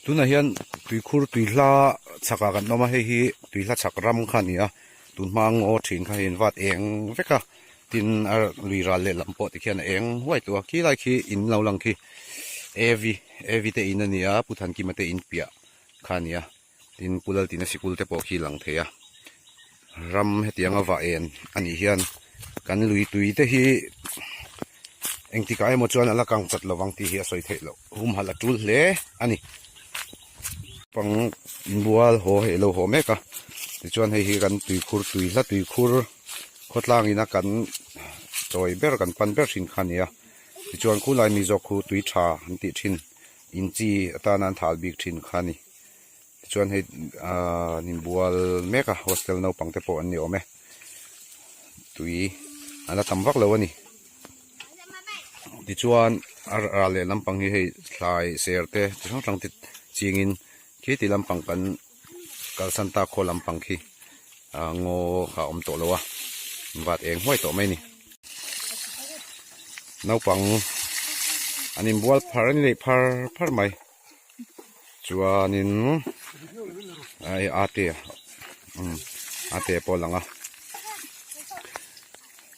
Tunah hian tuikhur tuihla chhakah kan awm a, hei hi tuihla chhak ram kha a ni a, tun hma ngaw thin kha hei an vat eng vek a, tin a lui ral lehlam pawh tikhian a eng huai tawh a, khilai khi in lo lang khi Evi Evi te in a ni a, Pu Thankima te in piah kha a ni a, tin Pu Laltina sikul te pawh khi lang thei a, ram hetianga vah en a nih hian kan lui tui te hi engtikah emaw chuan a la kang chat lovang tih hi a sawi theih loh. Humhalh a tul hle a ni. Pang inbual haw hei lo haw mek a, tichuan hei hi kan tuikhur tui hla tuikhur khawtlang ina kan chawi ber kan pan ber thin kha a ni a, tichuan khulai mi zawk khu tui tha an tih thin inchi atana an thal bik thin kha a ni. Tichuan hei ahh an inbual mek a hostel naupang te pawh an ni awm e, tui an la tam vak lo a ni. Tichuan a ral leh lampang hi hei thlai ser te chi hrang hrang te chingin khi ti lampang kan kalsan tak khaw lampang khi ah ngaw kha a awm tawh lo a vat eng huai tawh mai a ni. Naupang an inbual phar an inneih phar phar mai chuanin hei ate umm ate pawh a lang a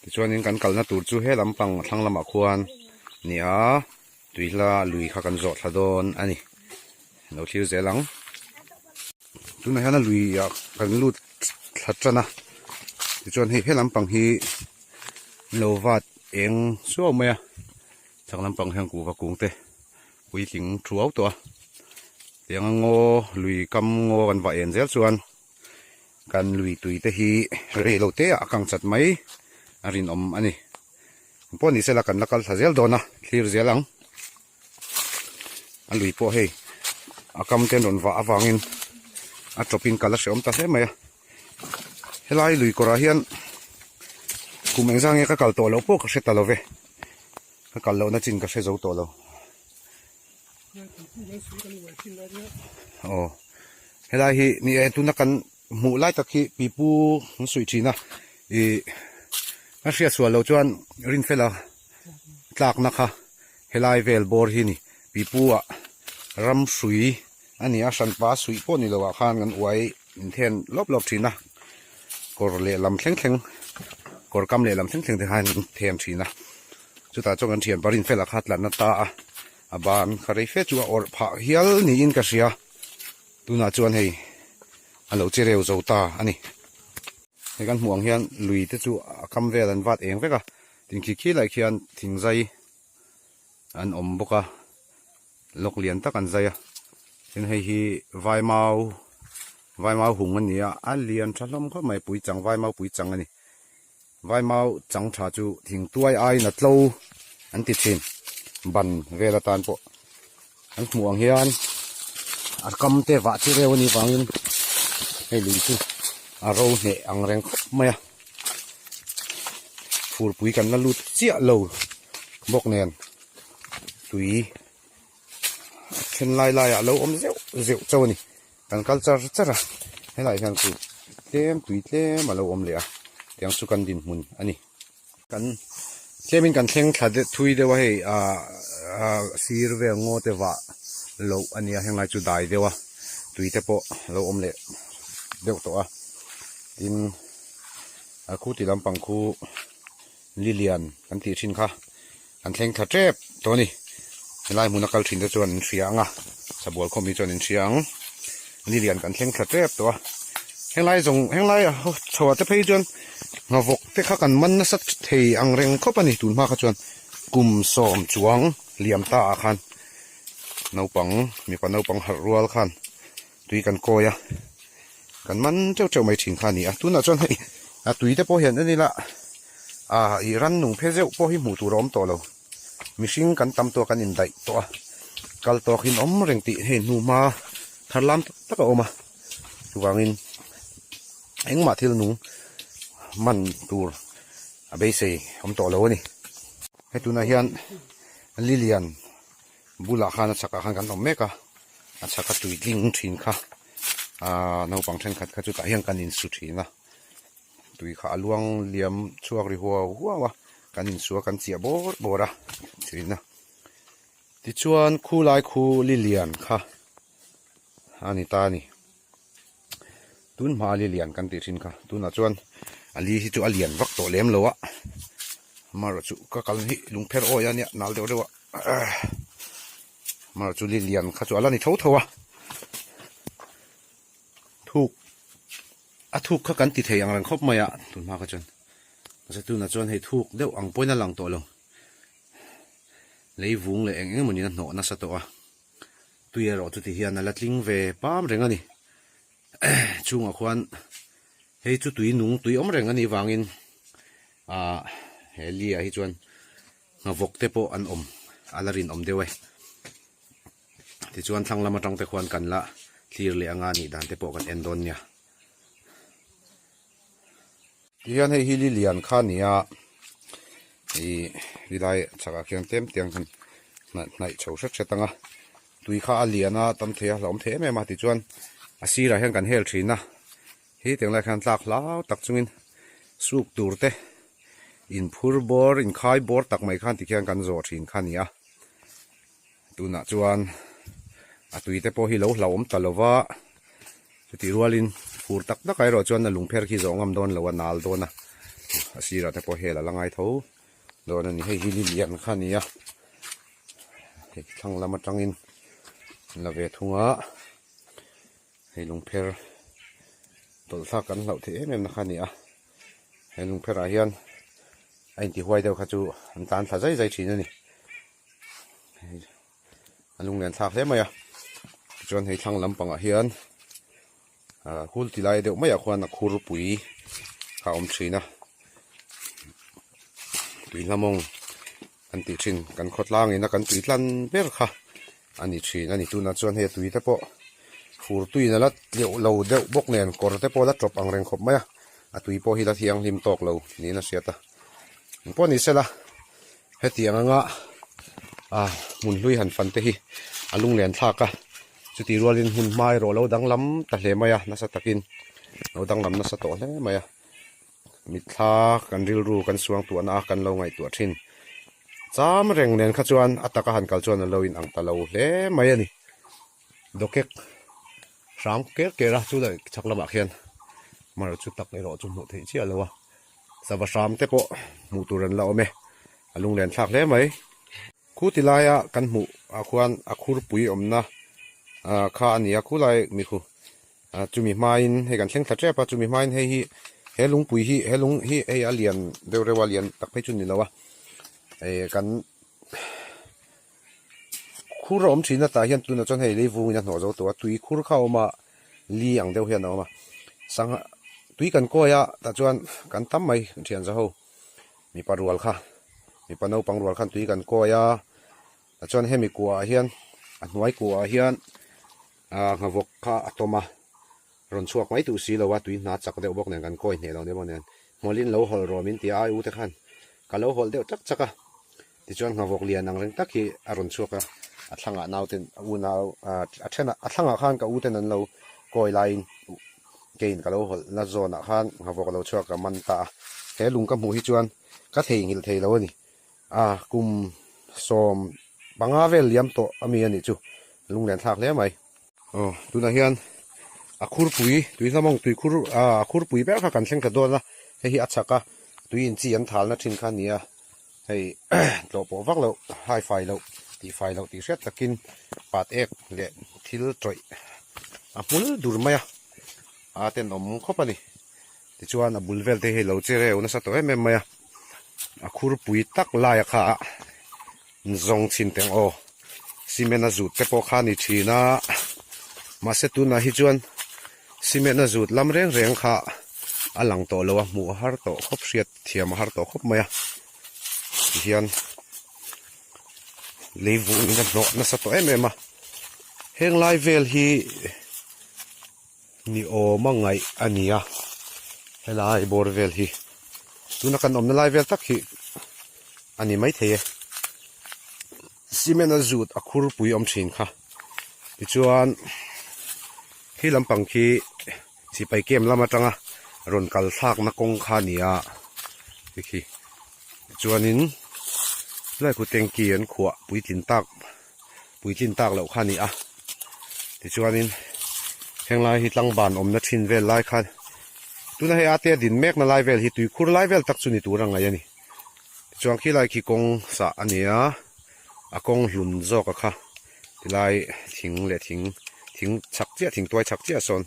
tichuanin kan kalna tur chu he lampang thlang lamah khuan a ni a tuihla lui kha kan zawh thla dawn a ni lo thlir zel ang tunah hian a lui ah kan lut thla tan a tichuan hei he lampang hi lo vat eng suau mai a chhak lampang hian kuhva kung te. Puitling thuau tawh a, tianga ngaw lui kam ngaw kan vah en zel chuan kan lui tui te hi rei lo te ah a kang chat mai a rinawm a ni. Pawh ni sela kan la kal thla zel dawn a, thlir zel ang. A lui pawh hei a kam te an rawn vah avangin a tawp in kal a hrehawm ta hle mai a. Helai lui kawrah hian kum engzah nge ka kal tawh loh pawh ka hre ta lo ve. Ka kal lohna chin ka hre zo tawh lo. Aw helai hi ni e tuna kan hmuh lai tak hi pipu an suih thin a ih ka hriat sual loh chuan Rinfela tlakna kha helai vel bawr hi a ni pipu ah ram hrui a ni a hranpa suih pawh ni loh ah khan kan uai inthen lawp lawp thin a kawr lehlam thleng thleng kawr kam lehlam thleng thleng te khan an then thin a chutah chuan kan thianpa Rinfela kha tlanna ta a a ban kha rei fe chu a awrh phah hial niin ka hria tunah chuan hei a lo che reu zo ta a ni hei kan hmuh ang hian lui te chu a kam vel an vat eng vek a tin khi khi lai khian thingzai an awm bawk a. Lawk lian tak an zai a, tin hei hi vai mau vai mau hung a ni a, a lian tha hlawm khawp mai pui chang vai mau pui chang a ni. Vai mau chang tha chu thing tuai aiin a tlo an ti thin, ban vel atan pawh an hmuh ang hian a kam te vah chi reuh a nih vangin hei lui chu a ro hneh ang reng khawp mai a, furpui kan la lut chiah lo bawk nen. Tui a then lai lai ah a lo awm zeuh zeuh chauh a ni kan kal char char a helaiah hian chu tlem tui tlem a lo awm leh a tiang chu kan dinhmun a ni kan tlemin kan thleng thla deuh thui deuh a hei ah ah sir vel ngaw te vah loh a nia henglai chu dai deuh a tui te pawh a lo awm leh deuh tawh a tin a khu ti lampang khu Lilian kan tih thin kha an thleng thla tep tawh a ni. Helai hmuna kal thin te chuan an hria ang a, sabual khawm hi chuan an hria ang. Lilian kan thleng thla tep tawh a, henglai zawng henglai chho ah te phei chuan nghavawk te kha kan man nasa thei ang reng khawp a ni tun hma kha chuan kum sawm chuang liam ta ah khan naupang mipa naupang harh rual khan tui kan kawi a kan man teuh teuh mai thin kha a ni a tunah chuan hei a tui te pawh hian en ila ah ih rannung phe zeuh pawh hi hmuh tur a awm tawh lo mihring kan tam tawh a kan indaih tawh a kal tawk in awm reng tih hei hnu hma thar lam tak tak a awm a chuvangin engmah thil nung man tur a beisei awm tawh lo a ni hei tunah hian lilian Bulah khan a chhakah khan kan awm mek a, a chhaka tui tling thin kha aaa naupang thenkhat kha chutah hian kan insu thin a, tui kha a luang liam chhuak ri huau huau a, kan insu a kan chiah bawr bawr a thin a. Tichuan khulai khu lilian kha. a ni ta a ni. Tun hma a li lian kan tih thin kha tunah chuan a li hi chu a lian vak tawh lem lo a amaherawh chu ka kal hi lungpher awi a nia nal deuh deuh a amaherawh chu li lian kha chu a la ni tho tho a thuk a thuk kha kan ti thei ang reng khawp mai a tun hma kha chuan mahse tunah chuan hei thuk deuh ang pawhin a lang tawh lo lei vung leh eng eng emawni a hnawh nasa tawh a. Tui erawh chuti hian a la tling ve pam reng a ni. Chhungah khuan hei chu tui nung tui awm reng a nih vangin ah he li ah hi chuan nghavawk te pawh an awm a la rinawm deuh e. Tichuan thlang lam atang te khuan kan la thlir leh anga nih dan te pawh kan en dawn nia. Tihian hei hi li lian kha a ni a, ih helai chhakah khian tlem te ang hian hnaih chho hret hret ang a, tui kha a lian a tam thei a hlauhawm thei em em a tichuan a sirah hian kan hel thin a, hi tiang lai khian tlak hlau tak chungin suk tur te inphur bawr inkhai bawr tak mai khan tikhian kan zawh thin kha a ni a, tunah chuan a tui te pawh hi lo hlauhawm ta lo va. Chutih rualin fur tak tak ah erawh chuan a lungpher khi zawh ngam dawn lo a nal dawn a, a sirah te pawh hel a la ngai tho dawn a ni. Hei hi li lian kha a ni a, hei thlang lam atangin an la ve thung a, hei lungpher tawlh thlak kan hlauh theih em em na kha a ni a, he lungpher ah hian a intihuai deuh kha chu an tlan thla zai zai thin a ni. A lunglen thlak hle mai a tichuan hei thlang lampangah hian ah hul ti lai deuh maiah khuan a khur pui a awm thin a tui hlamawng an tih thin kan khawtlang ina kan tui tlan ber kha a ni thin a ni tunah chuan hei a tui te pawh fur tuiin a la tleuh lo deuh bawk nen kawr te pawh a la tawp ang reng khawp mai a a tui pawh hi la thianghlim tawk lo niin a hriat a engpawh ni sela. Hetiang anga ah hmun hlui han fan te hi a lunglen thlak a, chutih rualin hmun hma erawh lo danglam ta hle mai a, nasa takin lo danglam nasa tawh hle mai a, mitthla kan rilru kan suang tuahna a kan lo ngaihtuah thin cham reng nen kha chuan a taka han kal chuan a lo inang ta lo hle mai a ni. Dawkek hram ker ker a chu leh chhak lamah khian mar chu tak erawh chu hmuh theih chiah lo a. Sava hram te pawh hmuh tur an la awm e, a lunglen thlak hle mai. Khu ti laia kan hmuh ah khuan a khurpui awmna ah kha a ni a, khu lai mi khu ah chumi hmain hei kan thleng thla tep a, chumi hmain hei hi he lungpui hi he lung hi hei a lian deuh reuh a lian tak phei chu ni lo a, eh kan khur a awm thin a tah hian tunah chuan hei leivungin a hnawh zo tawh a tui khur kha a awm a li ang deuh hian a awm a sangha tui kan kawi a tah chuan kan tam mai thian za ho mipa rual kha mipa naupang rual khan tui kan kawi a tah chuan hemi kuah ah hian a hnuai kuah ah hian ah nghavawk kha a tawm a rawn chhuak mai duh si lo a tui hna chak deuh bawk nen kan kawi hneh lo nia bawk nen hmawlhin lo hawlh rawh min ti a ai u te khan ka lo hawlh deuh chak chak a. Tichuan nghavawk lian ang reng tak hi a rawn chhuak a, a thlangah nauten a unau a thenah a thlangah khan ka uten an lo kawi laiin keiin ka lo hawlh na zawnah khan nghavawk a lo chhuak a man ta a, he lung ka hmuh hi chuan ka theihnghilh thei lo a ni. A kum 15 vel liam tawh a mi a nih chu lunglen thlak hle mai. Aw tunah hian a khurpui tui hlamawng tui khur ah a khurpui ber kha kan thleng ta dawn a, hei hi a chhak a tui in chi an thalna thin kha a ni a. Hei tlawh pawh vak loh hai fai loh tih fai loh tih hriat takin pat ek leh thil tawih a hmul dur mai a, a tenawm khawp a ni. Tichuan a bul vel te hi lo che reu nasa tawh em em mai a, a khurpui tak laia kha a zawng chhin teng aw cement a zut te pawh kha a ni thin a, mahse tunah hi chuan cement a zut lam reng reng kha a lang tawh lo a, hmuh a har tawh khawp hriat. Thiam a har tawh khawp mai a, tihian lei vung in a hnawh nasa tawh em em a, heng lai vel hi ni awm a ngaih a ni a, helai bawr vel hi tuna kan awmna lai vel tak hi a ni maithei e, cement a zut a khur pui awm thin kha tichuan khi lampang khi. Sipai camp lam atanga rawn kal thlakna kawng kha a ni a tikhi chuanin helai khu tanky an khuah puitlin tak puitlin tak loh kha a ni a tichuanin. Heng lai hi tlangban awmna thin vel lai khan tuna hei ate a din mekna lai vel hi tuikhur lai vel tak chu ni tur a ngaih a ni. Tichuan khilai khi kawng sah a ni a, a kawng hlun zawk a kha tilai thing leh thing thing chhak chiah thing tuai chhak chiah sawn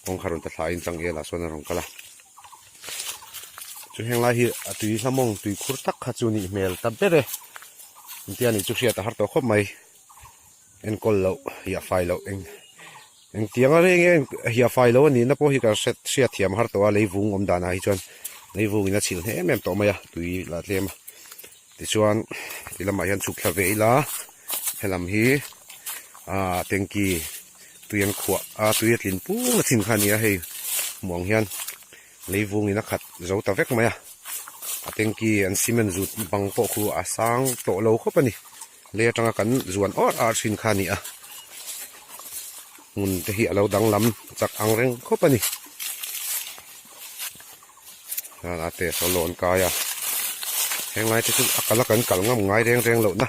kawng kha rawn ta thlaiin changel ah sawn a rawn kal a. Chu heng lai hi a tui hlamawng tuikhur tak kha chu nih hmel ta ber e. Engtia nih chu hriat a har tawh khawp mai. Enkawl loh hiah fai loh eng engtiang a reng nge hiah fai loh a nihna pawh hi ka hre hriat thiam har tawh a leivung awm danah hi chuan leivung in a chhilh hneh em em tawh mai a tui lah tlem a tichuan ti lamah hian chhuk thla ve ila helam hi ah tanky tui an khuah a tui a tlin pung a thin kha a ni a hei hmuh ang hian leivung in a khat zo ta vek mai a a tanky an cement zut bang pawh khu a sang tawh lo khawp a ni. Lei atanga kan zuan awr ar thin kha a ni a, hmun te hi a lo danglam chak ang reng khawp a ni. Chuan a te saw lawn kai a, heng lai te chu a kal a kan kal ngam ngai reng reng lohna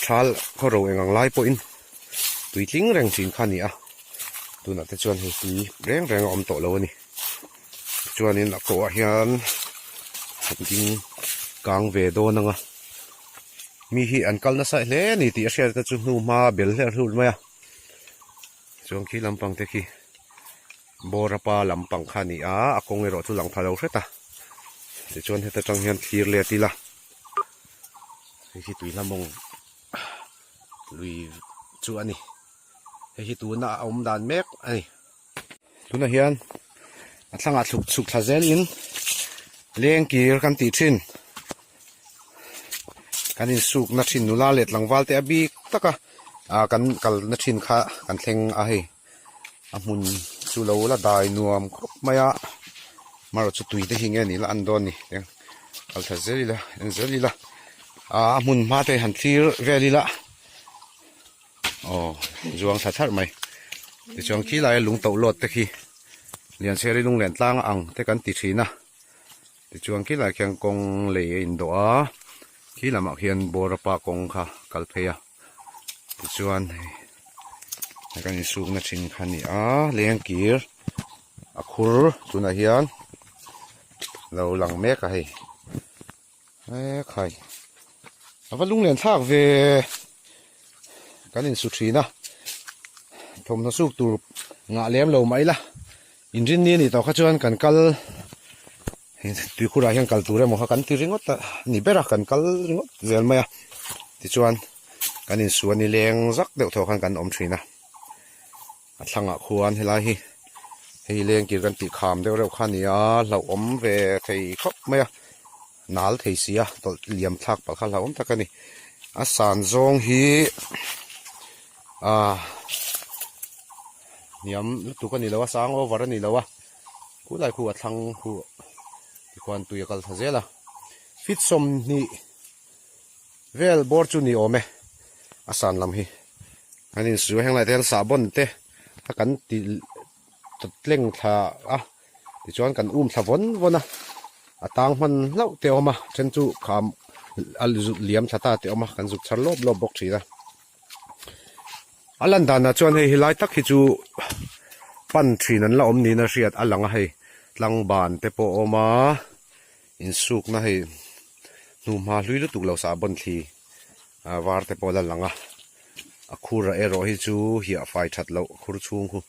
thal khaw ro eng ang lai pawhin tui tling reng thin kha a ni a, tunah te chuan hei tui reng reng a awm tawh lo a ni. Chuanin a kawhah hian ding kang ve dawn ang a. Mi hi an kal nasa hle a ni tih a hriat te chu hnu hma bel hlerh hlur mai a chuan khi lampang te khi Borapa lampang kha a ni a a kawng erawh chu lang pha lo hret a tichuan heta tang hian thlir let ila hei hi tui hlamawng lui chu a ni hei hi tuna a awm dan mek a ni. Tunah hian a thlangah thluk chhuk thla zelin leng kir kan tih thin kan insukna thin nula leh tlangval te a bik taka ah kan kalna thin kha kan thleng a hei a hmun chu lo la dai nuam khawp mai a marawh chu tui te hi nge ni la an dawn ni kal thla zel ila en zel ila ah a hmun hma te han thlir vel ila. Aw zuang thla thlarh mai tichuan khi laia lung toh lawt te khi Lianchhiari lunglen tlang ang te kan ti thin a tichuan khi lai khian kawng lei a indawh a khi lamah khian Borapa kawng kha kal phei a tichuan hei kan insukna thin kha a ni a lengkir a khur tunah hian lo lang mek a hei. Ekhai a va lunglen thlak ve kan insu thin a thawmhnaw suk tur ngah lem lo mai la inrinni a nih tawh kha chuan kan kal tuikhurah hian kal tur emaw kha kan ti ringawt a ni ber a kan kal ringawt zel mai a tichuan kan insu a ni leng zak deuh thaw khan kan awm thin a. A thlangah khuan helai hi hei lengkir kan tih kham deuh reuh kha a ni a hlauhawm ve thei khawp mai a nal thei si a tawlh liam thlak palh kha hlauhawm tak a ni a san zawng hi ah hniam lutuk a ni lo a sang over a ni lo a khulai khu a thlang khu tikhuan tui a kal thla zel a feet 20 Vel bawr chu ni awm e, a san lam hi. An insu a heng lai te hian sahbawn te a kan ti tleng thla a, tichuan kan um thla vawn vawn a, a tang hman hlauh te a awm a, then chu kham a zut liam thla ta te a awm a, kan zuk chhar lawp lawp bawk thin a. A lan danah chuan hei helai tak hi chu pan thin an la awm niin a hriat a lang a hei, tlangban te pawh a awm a. Insukna hei hnuhma hlui lutuk lo sahbawn thli ah var te pawh a la lang a a khur ah erawh hi chu hiah fai that loh khur chhung khu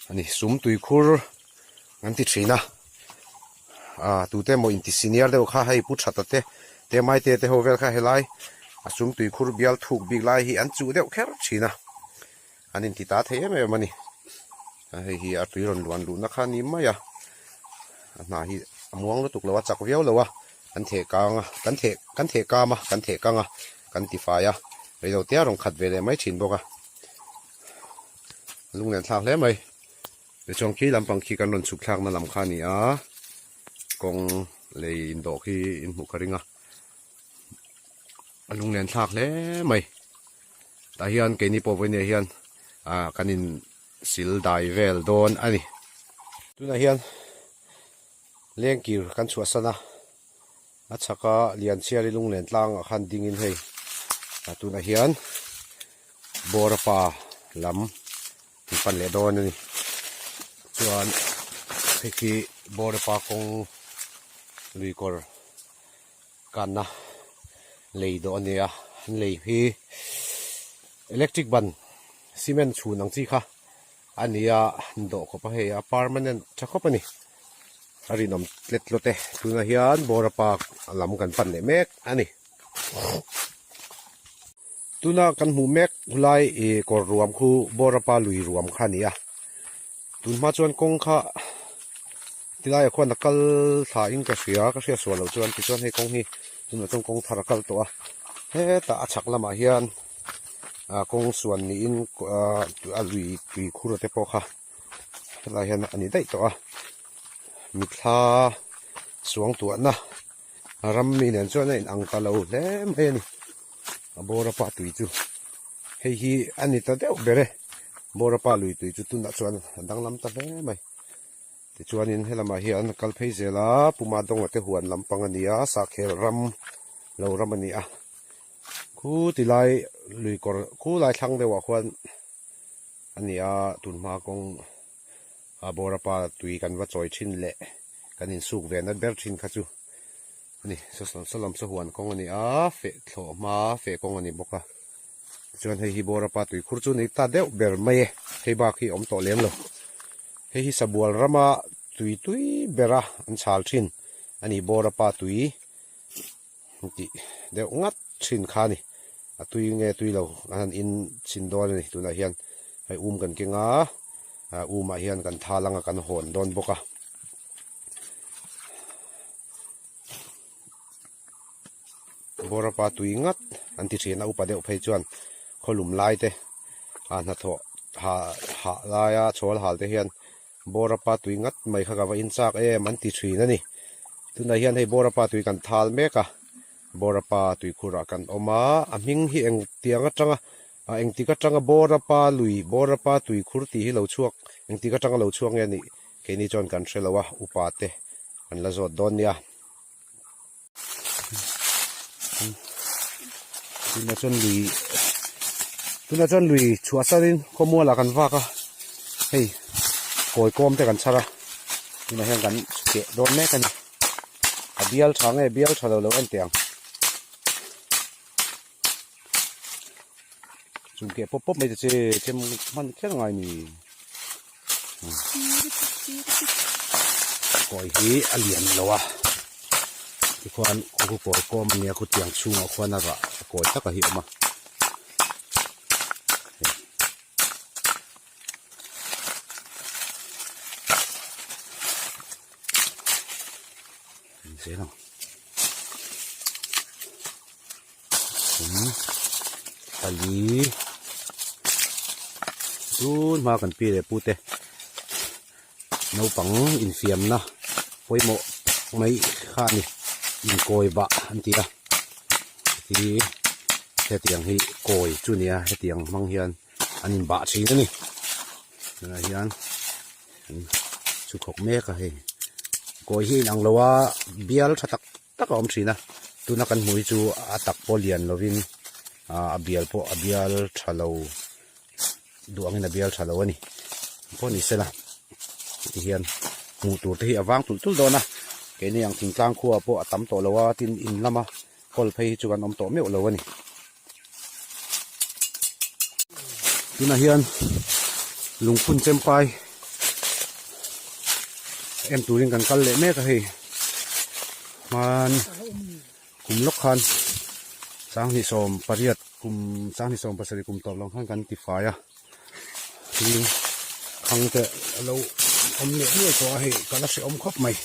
a ni sum tui khur an ti thin a ah tute emaw inti senior deuh kha hei pu thata te te maite te ho vel kha helai a sum tui khur bial thuk bik lai hi an chuh deuh kher thin a an inti ta thei em em a ni a hei hi a tui rawn luan luhna kha a ni mai a a hna hi a muang lutuk lo a chak viau lo a kan theh kang a kan theh kan theh kam a kan theh kang a kan ti fai a reilo te a rawn khat ve leh mai thin bawk a a lunglen thlak hle mai tichuan khi lampang khi kan rawn chhuk thlakna lam kha a ni a kawng lei indawh khi in hmuh ka ring a a lunglen thlak hle mai. Tah hian keini pawh vawiin ah hian ah kan in sil dai vel dawn a ni. Tunah hian lengkir kan chhuahsan a, a chhaka Lianchhiari lunglen tlangah khan dingin hei ah tunah hian Borapa lam. Kan pan leh dawn a ni. Chuan hei khi Bawrapa kawng lui kawr kanna lei dawh a ni a, an lei hi electric ban cement chhun ang chi kha a ni a, an dawh khawp a hei a permanent tha khawp a ni. A rinawm tlet tlawt e, tunah hian Bawrapa lam kan pan leh mek a ni. Tuna kan hmuh mek lai ih kawr ruam khu Bawrapa lui ruam kha a ni a, tun hma chuan kawng kha tilaiah khuan a kal thla in ka hria ka hriat sual loh chuan tichuan hei kawng hi tunah chuan kawng thar a kal tawh a, hetah a chhak lamah hian ah kawng suan niin ah a lui tui khur te pawh kha helai hian a ni daih tawh a, mitthla suangtuahna. Ram mi nen chuan a inang ta lo hle mai a ni. A Bawrapa tui chu hei hi a ni ta deuh ber e. Bawrapa lui tui chu tunah chuan a danglam ta hle mai. Tichuanin helamah hian kal phei zel a, Puma Dawnga te huan lampang a ni a, Sakhel ram lo ram a ni a. Khu tilai lui kawr khu lai thlang deuhah khuan a ni a, tunhma kawng a Bawrapa tui kan va chawi thin leh kan insuk ve nat ber thin kha chu a ni. Saw lam saw huan kawng a ni a, feh thlawh hma feh kawng a ni bawk a. Tichuan hei hi Bawrapa tui khur chu ni ta deuh ber mai e, hei bak hi a awm tawh lem lo. Hei hi Sabual rama tui tui bera an chhal thin a ni Bawrapa tui tih deuh ngat thin kha a ni. A tui nge tui lo an han in chhin dawn a ni tunah hian hei um kan keng a um ah hian kan thal anga kan hawn dawn bawk a. Bawrapa tui ngat an ti thin a upa deuh phei chuan khawlum lai te a hnathawh hah hah laia chhawl hal te hian Bawrapa tui ngat mai kha ka va in chak em an ti thin a ni. Tunah hian hei Bawrapa tui kan thal mek a, Bawrapa tuikhurah kan awm a, a hming hi eng tiang atanga ah engtik atanga Bawrapa lui Bawrapa tuikhur tih hi lo chhuak engtik atanga lo chhuak nge a nih keini chuan kan hre lo a, upa te an la zawt dawn nia. Tunah chuan lui tunah chuan lui chhuah sanin khawmualah kan vak a hei kawi kawm te kan chhar a tunah hian kan keh dawn mek a ni a bial tha nge bial tha lo lo en teh ang chung keh pawp pawp mai ta che chem hman kher ngai ni. Kawi hi a lian lo a tikhuan khaw kawi kawm a nia khutiang chhungah khuan a rah a kawi taka hi a awm a. Zel ang pali tun hma kan pi leh pu te naupang infiamna pawimawh mai kha a ni inkawi bah an ti a hi hetiang hi kawi chu a ni a hetiang hmang hian an inbah thin a ni tunah hian chu khawk mek a hei kawi hi a inang lo a bial tha tak tak a awm thin a tuna kan hmuh hi chu a tak pawh lian lovin ah a bial pawh a bial tha lo duh angin a bial tha lo a ni pawh ni sela tihian hmuh tur te hi a vang tulh tulh dawn a keini ang thingtlang khua pawh a tam tawh lo a tin in lama kawl phei hi chu kan awm tawh meuh lo a ni. Tunah hian lungphun chempai em turin kan kal leh mek a hei hman kum lawk khan sanghnih sawm pariat kum sanghnih sawm pasarih kum tawp lo khan kan ti fai a tin khang te a lo awm leh nuai tawh a hei ka la hrehawm khawp mai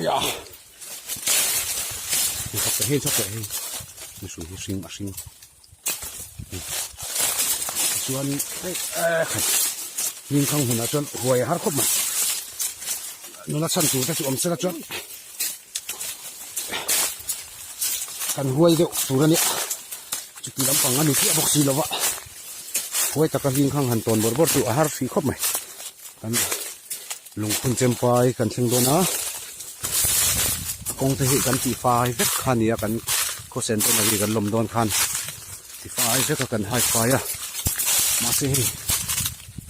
ya. Chhawk teh hei chhawk teh hei mi hrui hi hring a hring chuan hei khat hming khang hunah chuan huai a har khawp mai nula chhan tur te chu awm sela chuan kan huai deuh tur a nia chuti lampang a ni chiah bawk si lova huai taka hling khang han tawn bawrh bawrh chu a har hrih khawp mai kan Lungphun chempai kan thleng dawn a, a kawng te hi kan tih fai vek kha a ni a, kan khawsen te nari kan lawm dawn khan ti Fai vek a kan hai fai a mahse hei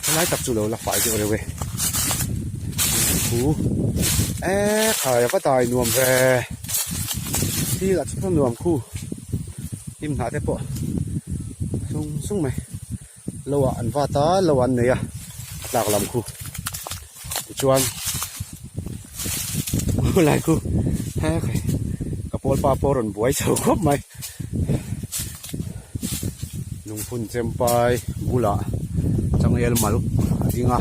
helai tak chu lo la fai deuh reuh e thu eee khai a va dai nuam ve thil a chu nuam khu hnim hnah te pawh sung sung mai lo ah an vat a lo ah an nei a a tlak lam khu tichuan helai khu he ka pawl pa pawh a rawn buai chho khawp mai. Lungphun chempai bulah changel mal a ding a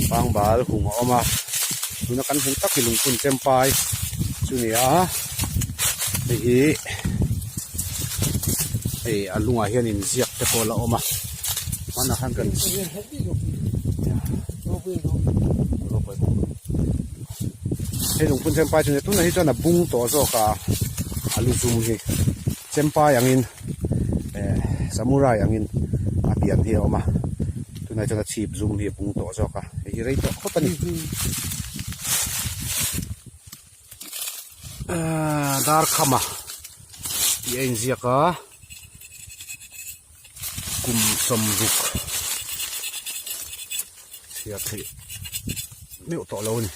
pangbal hung a awm a tuna kan hmuh tak hi lungphun chempai chu ni a hei hi hei a lungah hian inziak te pawh a la awm a hmanah khan kan Hei lungphun chempai chu ni tunah hi chuan a bung tawh zawk a a lu zum hi chempai angin eh samurai angin a pian hi a awm a tunah chuan a chhip zum hi a bung tawh zawk a hei hi rei tawh khawp a ni ahh darkhama tih a inziak a kum sawmruk chhiar theih meuh tawh lo a ni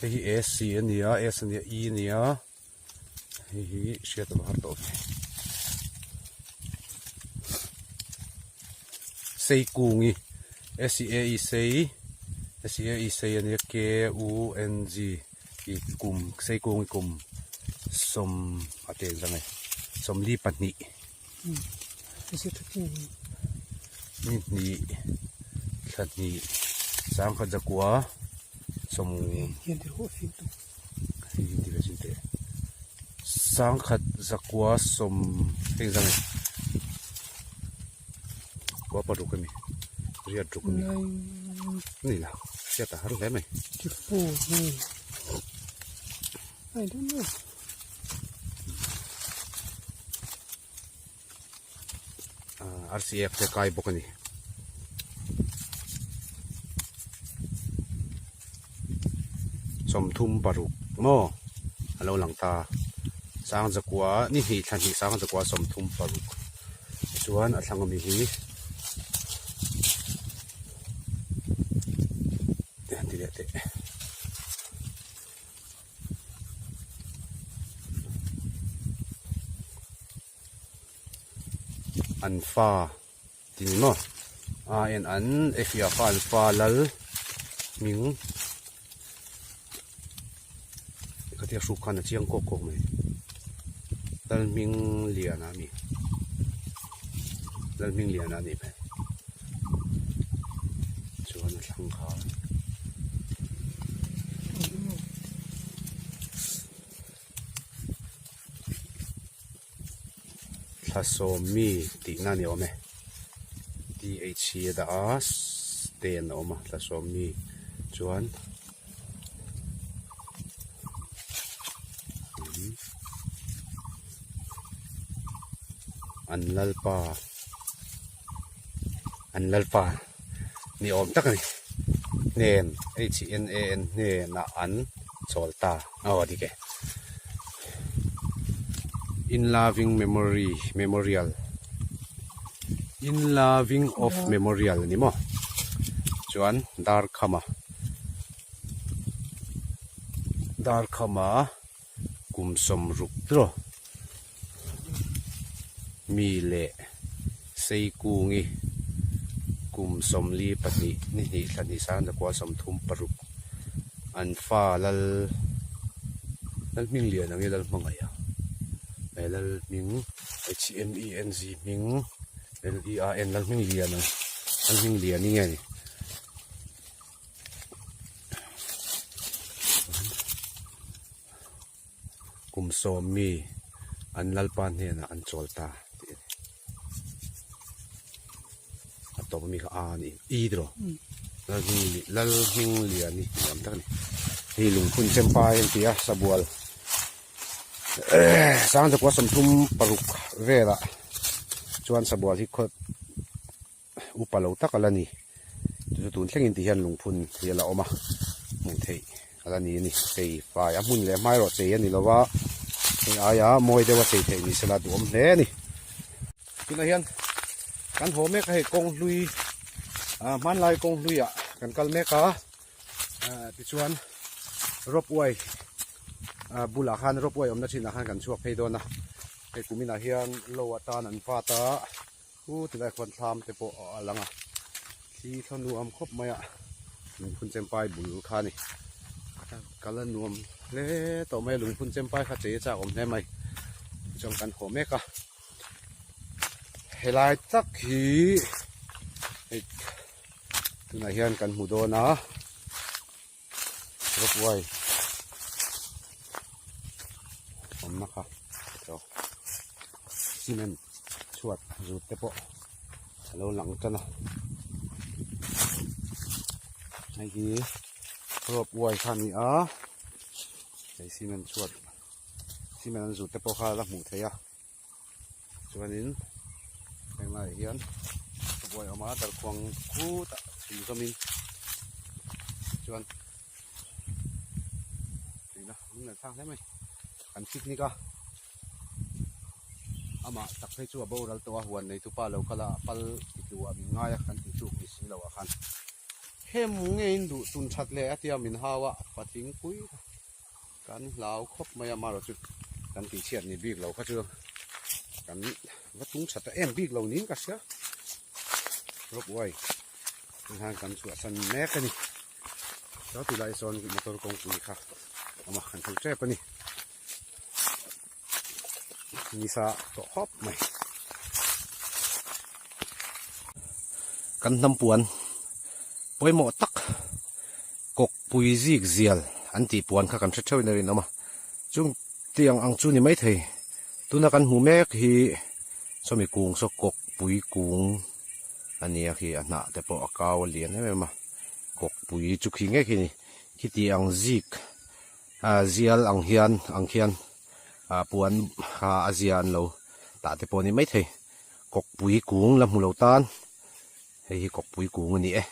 hei hi AC a ni a S a ni a E a ni a hei hi hriat a va har tawh ve Seikungi S E A E sei S E A E sei a ni a K U N G I kum Seikungi kum sawm a tel zang e 42. Ni hnih thla hnih sangkhat zakua sawm sangkhat zakua sawm heng zang e kua paruk a ni riat ruk a ni ni la hriat a har hle mai. Arsi ek te kai bawk a ni. 36 maw a lo lang ta Sangzakua ni hnih thla hnih Sangzakua 36 chuan a thlang ami hi ti leh teh. An fa ti ni maw a en an f e a fa an fa lal hming khatia hruk khan a chiang kawk kawk mai lal hming lian a mi lal hming lian a nih hmel chuan a thlang kha. Thla sawm mi tihna a ni awm e T H hi a dah a ten a awm a thla sawm mi chuan an lalpa an lalpa ni awm tak a ni hnen H N A N hnenah an chawl ta aw a dik e in loving memory memorial in loving of memorial a ni maw chuan darkhama darkhama kum sawmruk tiraw mi leh Seikungi kum 42 ni hnih thla hnih sang zakua 36 an fa lal lal hming lian ang i lal hmangaih a he lal hming H M E N G hming L E A N lal hming lian ang lal hming lian i nge ni. Kum sawm mi an lalpa hnenah an chawl ta tih a ni. A tawp ami kha a ni i tiraw lal hming lian hi ni awm tak a ni. Hei lungphun chempai an ti a sabual sangchakua 36 velah chuan sabual hi khaw upa lo tak a la ni chu chu tun thlengin ti hian lungphun hi a la awm a hmuh theih a la ni a ni chei fai a hmun leh hmai erawh chei a ni lo va Hei aia mawi deuha chei theih ni sela duhawm hle a ni. Tunah hian kan haw mek a hei kawng hlui ah hmanlai kawng hluiah kan kal mek a ah tichuan rope way ah bulah khan rope way awmna thinah khan kan chhuak phei dawn a hei kuminah hian lo atan an vat a u tilai khuan thlam te pawh a lang a thli thaw nuam khawp mai a lungphun chempai bul kha a ni kal a nuam hle tawh mai a lungphun chempai kha chei a chak awm hle mai tichuan kan haw mek a. Helai tak hi hei tunah hian kan hmu dawn a rope way awmna kha cement chhuat zut te pawh a lo lang tan a hei hi rope way kha a ni a hei cement chhuat cement an zut te pawh kha a la hmuh theih a. Chuanin heng laiah hian buai a awm a darkhuang khutah chhun zawmin chuan tuihna an nalh thlak hle mai an picnic a amah tak phei chu a boral tawh a huan nei tupa lo kal a a pal ti tlu ah min ngai a kan tih tluk ni si lo ah khan hem ngeiin duh tun that leh a tia min hau a patling pui Kan hlau khawp mai a amaherawhchu kan tihchhiat ni bik lo kha chu kan va tung tha ta em bik lo niin ka hria rope way tah hian kan chhuahsan mek a ni chuan ti lai sawn motor kawngpui kha a awm a kan hmu tep a ni nisa tawh khawp mai kan hnam puan pawimawh tak kawkpui zik zial an tih puan kha kan hre theuhin a rinawm a chung tiang ang chu ni maithei tuna kan hmuh mek hi sawmi kung saw kawkpui kung a nia khi a hnah te pawh a kau a lian em em a kawkpui chu khi ngei khi a ni khiti ang zik ah zial ang hian ang khian ah puan kha a zia an lo tah te pawh a ni maithei kawkpui kung la hmu lo tan hei hi kawkpui kung a ni e.